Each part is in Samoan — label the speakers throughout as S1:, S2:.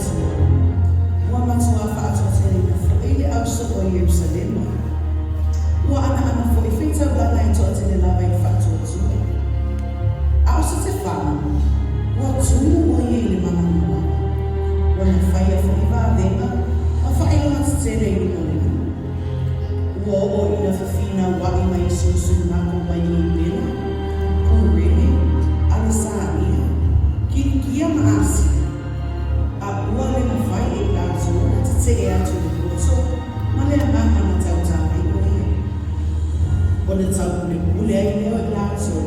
S1: Atioko, ua matuā fa'atoateleina fo'i le ausoo o Ierusalema. Ua anaana fo'i faitaulaga e toatele lava i le faatuatua. A o Setefano, ua tumu ʻo ia i le mana lava. Ua na faia fo'i vavega ma faailoga tetele i luga o le nuu. Ua oo ina fefinaua'i ma isi usugato mai Kipela, Kurene, Alesania, Kilikia ma Asia, a ua le mafai e i latou ona tetee atu i le poto ma le agaga na tautā ai ʻo ia. Ona taupulepule ai lea o i latou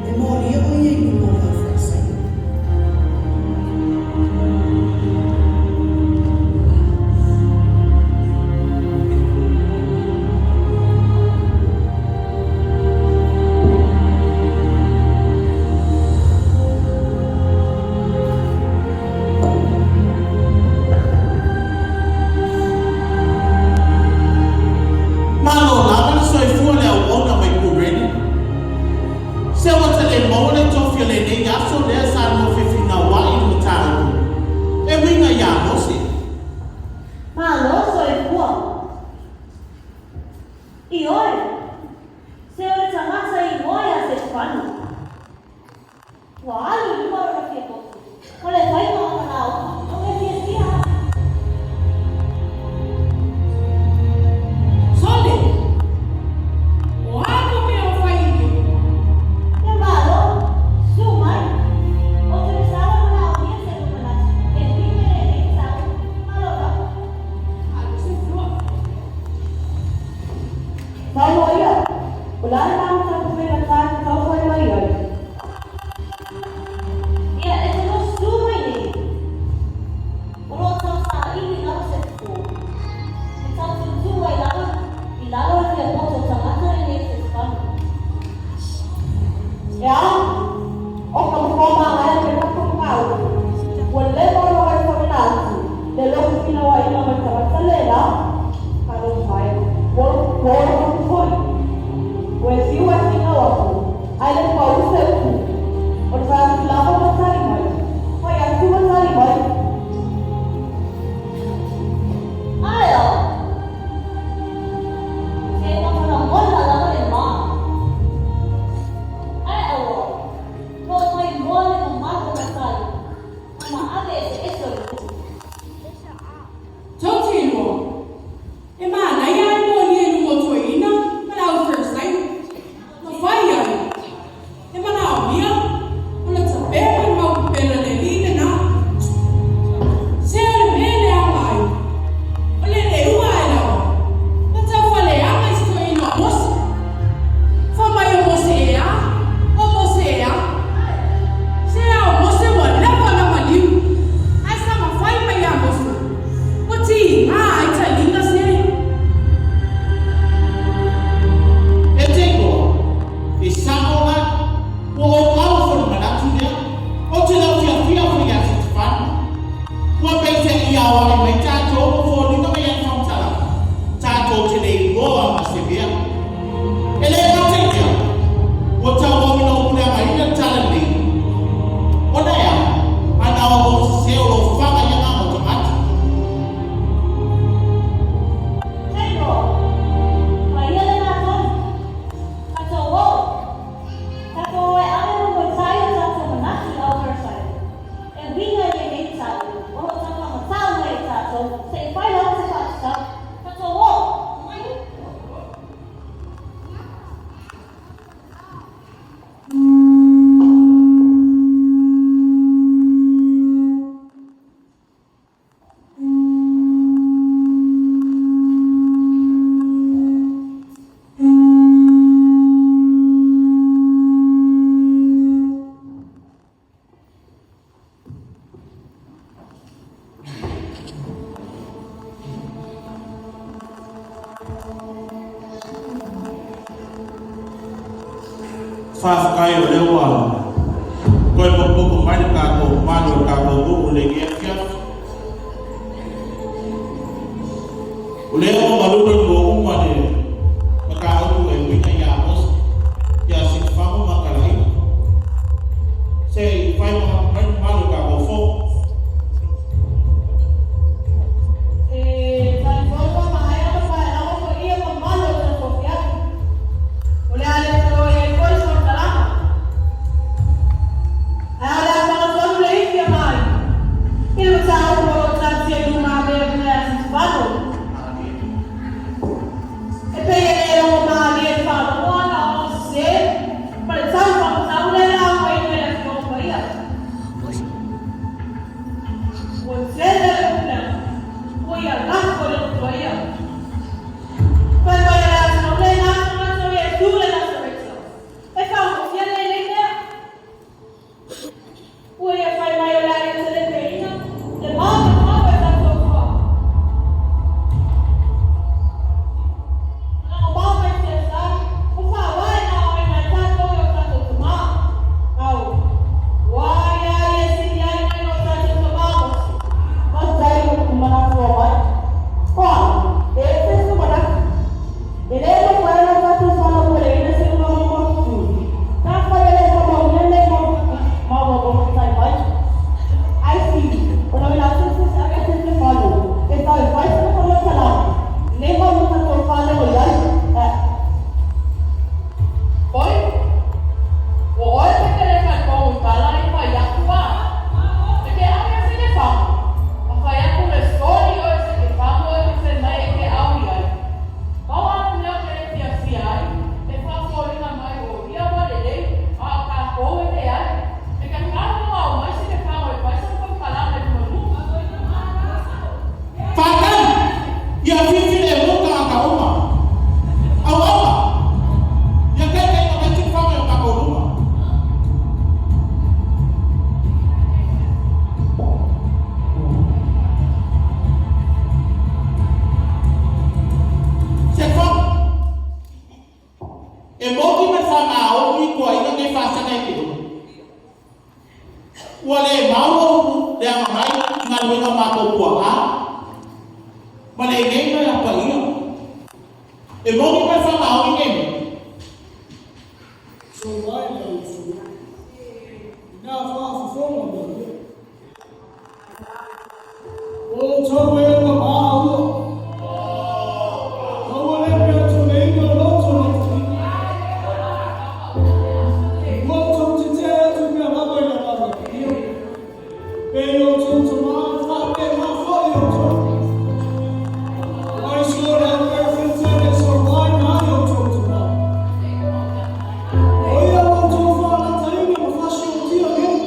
S1: e molia ʻo ia i luma o le au Farisai.
S2: Malo lava le soifua le auauna mai Kureni. Se ua ta le maua le tofi o lenei aso lea sa lua fefinauai i le mataupu e uiga iā Mose.
S3: Malo soifua. Ioe, se o le tagata i oe a Setefano. Ua alu i luma lona fiapoto, o le faiga o ana lauga, o ke fiafia au.
S4: Sole! O a kou mea o fai i nei?
S3: Ia Malo, su mai. Ou te masalo manaomia se manatu e uiga i lenei mataupu. Malo lava.
S4: Malo soifua.
S3: Saunoa ia, o le a lena mataupu faigata e te taufai mai ai? Ia, e te nosu mai nei, o lo o tau saili lava se fofo, e tau tūtū ai lava i lalo le fiapoto tagata lenei Setefano.
S5: E a? ʻO ka mokō mānae me ka pōkau, ua leva ona waihona atu le loku kinauaʻina mai tagata le la, Talofa e, ua ua ola aku foi. Ua e fiu e finau aku, ai le pau se upu. O le fai atu lava ma tali mai, fai atu ma tali mai.
S3: Ae a! Se ua lagona lava le ma. Ae aua, Loa mai moa le mamalu o matai, ma maave eseese o le nuu.
S4: Tou te iloa, e manaia ae molia i luma o toeaina ma le au Farisai, ma fai ai, e manaomia ona tapea mai le mau pepela le alii lenā. Se o le mea e leaga ai, o le leuga ae lava, ma taufaleaga i si toeaina o Mose. Fai mai o Mose ea, o Mose ea. Se a o Mose ua leva ona maliu, ae sa mafai mai iā Mose, ua tiga ai taliga se.
S2: E te iloa, e sa'o la, ua ou alo foi le manatu lea, ou te lau fiafia foi iā Setefano. Ua peitai ia aoai mai tatou ma foliga mai ana faamatalaga, tatou te le iloa ma se mea. E le gata i lea, ua tauau ina ou puleagaina le tala lelei, ona e a? Ana o lou sese o lou faga i agaga o tagata.
S3: Taylor, Paia lena tonu. Tatou o. Tatou o e ave ma moetai o tatou manatu i Alberta. E uiga i lenei tau, o lo o taufamatau mai e tatou, se i fai lava se faatatau. Tatou o!
S2: Faafetai o lea ua toe potopoto mai le tatou mamalu o le tatou nuu i lenei afiafi. O lea ua malulo i lua uma le mataupu e uiga ia Mose, ia Sitifamu ma Kalaina. Se i fai manatu mai le mamalu o le tatou Fono. Ua le maua upu le agamai i galuega o matou pua'a, ma le nei ma le apaia. E moni ma e faamaoni nei mea.
S6: Soa e lau Atua, i nā faafofoga mai ia. O outou e ua maua, maua le peotoleina o loto ma taliga. Ua outou tetee atu pea lava i le Agaga Paia, pe i outou tama faapena foi outou. Ai so le au perofeta le soa na ai outou tama. O ia ua outou faalataina ma faasiotia nei.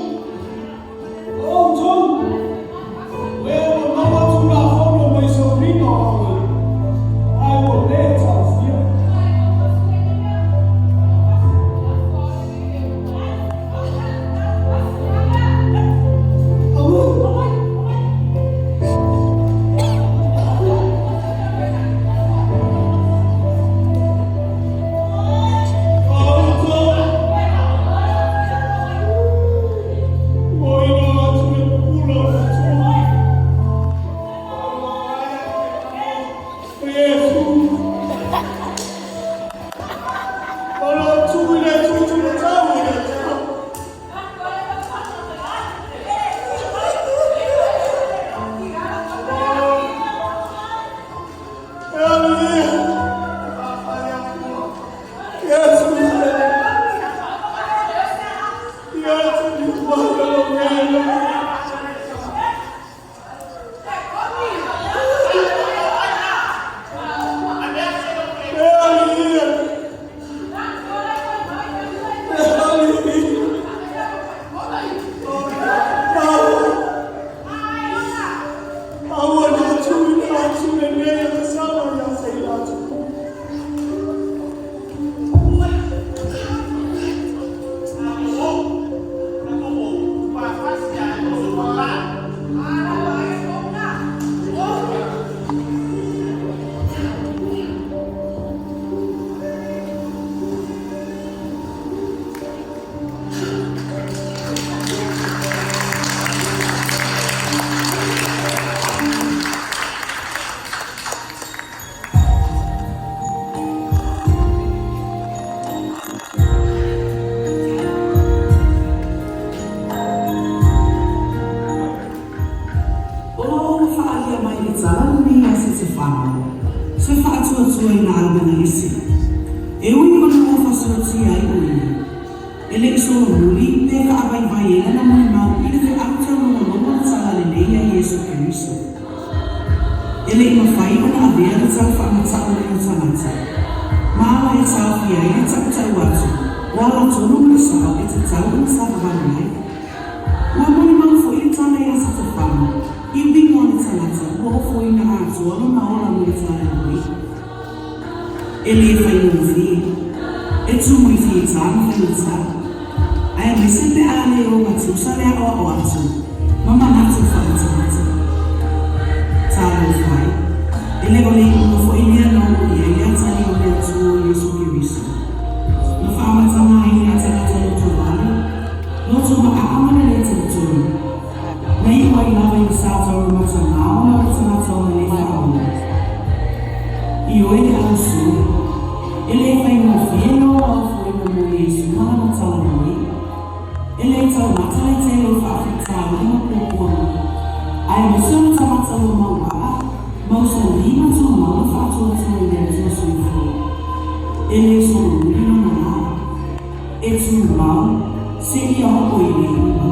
S6: O outou, e ua maua Tulafono mai sauniga o agelu, ae ua lē taofia. Aua! Outou, ua ina atu le pupula o le Atua. O Iesu, o lo o tu i le itu matau o le Atua. E Alii, Iesu, Iesu, mai lo mele. E Alii, e Alii, Aua le tuina atu lenei o sama ia te i latou.
S1: O lo o ua faaalia mai le tala lenei ia Setefano, se faatuatuaina a lona isi. E ui ona ua fasiotia ai o ia, e le i solomuli pe faavaivai ai lana molimau i le feau taulogologo le tala lelei a Iesu Keriso. E le i mafai ona avea le tala faamata'u lea o tagata, ma ala e taofia ai le ta'uta'u atu o alatonu ma le sa'o e tatau ona savavali ai. Ua molimau foi le tala ia Setefano i uiga o le tagata ua ofoina atoa lona ola mo le tala lelei. E le faigofie. E tumu i fita ma faigata. Aemaise pe a le ogatusa le aʻoaʻo atu ma manatu faamatagata. Talofa e, e le o le iuga foi lea na oo i ai le atalii o le Atua o Iesu Keriso. Na faamataga ai nā tagata lotovale, loto maʻaʻa ma le lē talitonu. Na iu ai lava i le sa taumataga ona o le tagata ona lē faaola. Ioe le ausue, e le faigofie le ola ofoina mo Iesu ma lana tala lelei. E le taumata le tele o faafitauli ma puapuaga, aemaise o le tagata ua mauaa, mausali ma tumau le faatuatua i le Atua soifua. E le solomuli lona lā. E tumau, seia oo i le iuga.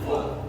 S6: Soifua.